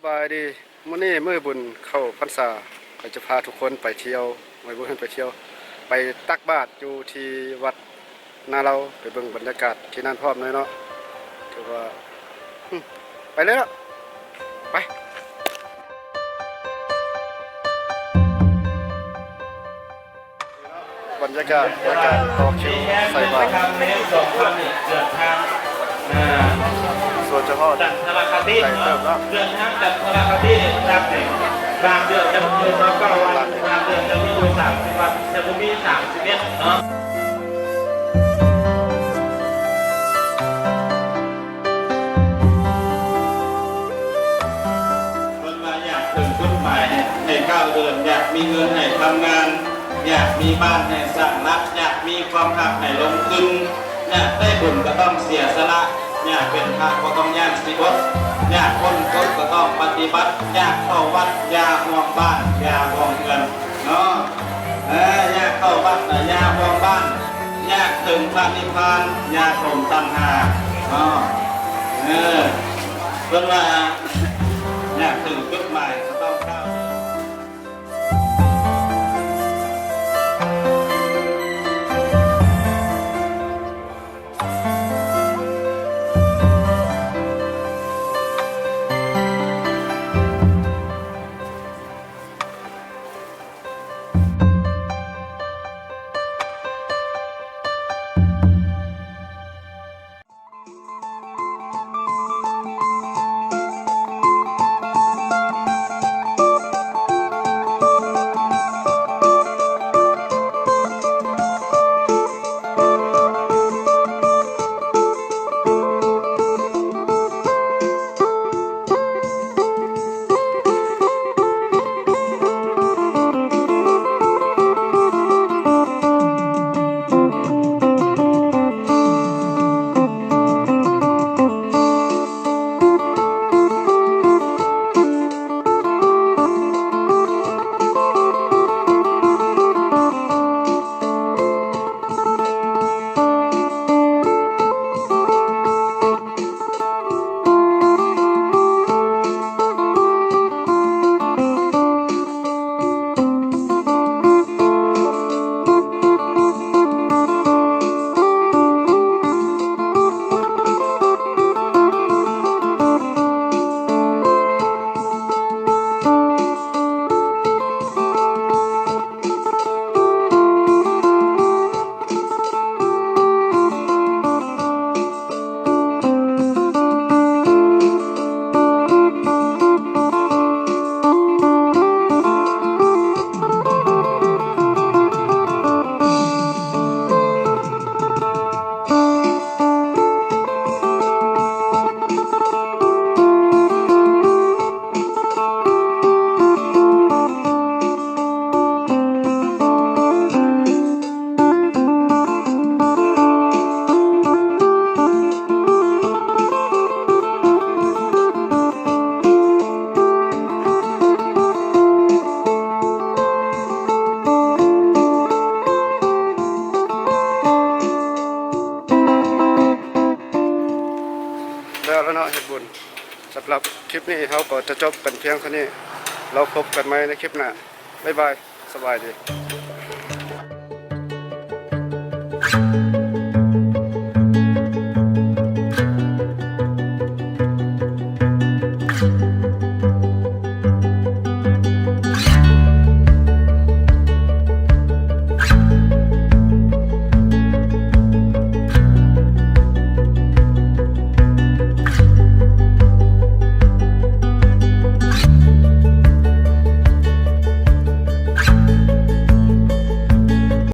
ສະບາຍດີ ມື້ນີ້ມື້ບຸນເຂົ້າພັນສາ ຂ້ອຍຈະພາທຸກຄົນໄປທ່ຽວ ໄວບຸນໄປທ່ຽວ ໄປຕັກບາດຢູ່ທີ່ວັດນາເລົາ ໄປເບິ່ງບັນຍາກາດທີ່ນັ້ນພ້ອມເລີຍເນາະ ຖືວ່າ ອືມ ໄປເລີຍເນາະ ໄປ. ບັນຍາກາດໃນການຕໍ່ຄິວໃສ່ບາດ ສ່ວນຈະຮອດ ຈັນທະລະຄະຕິ ໄກເຕີບເນາະ ເດີນທາງຈັນທະລະຄະຕິນີ້ ບາງເດືອນຈະມີຢູ່ເກົ້າວັດ ບາງເດືອນຈະມີຢູ່ສາມສິບວັດ ຈະບໍ່ມີສາມສິບເອັດເນາະ. ເພິ່ນວ່າຢາກເຖິງຈຸດໝາຍໃຫ້ ໃຫ້ກ້າວເດີນ ຢາກມີເງິນໃຫ້ທຳງານ ຢາກມີບ້ານໃຫ້ສ້າງຫຼັກ ຢາກມີຄວາມຮັກໃຫ້ລົງທຶນ ຢາກໄດ້ບຸນກໍຕ້ອງເສຍສະຫຼະ ຢາກເປັນພະກໍຕ້ອງຢ້ານຊິອົດ ຢາກພົ້ນທຸກກໍຕ້ອງປະຕິບັດ ຢາກເຂົ້າວັດຢ່າຫ່ວງບ້ານ ຢ່າຫ່ວງເຮືອນເນາະ ເອີ ຢາກເຂົ້າວັດນະຢ່າຫ່ວງບ້ານ ຢາກເຖິງພະນິບພານຢ່າສົມຕັນຫາເນາະ ເອີ ເພິ່ນວ່າຢາກເຖິງຈຸດໝາຍກໍຕ້ອງກ້າວເດີນ. ແລ້ວລະເນາະ ເຮັດບຸນ. ສຳລັບຄລິບນີ້ເຮົາກໍຈະຈົບກັນພຽງເທົ່ານີ້. ແລ້ວພົບກັນໃໝ່ໃນຄລິບໜ້າ. ບາຍບາຍ. ສະບາຍດີ.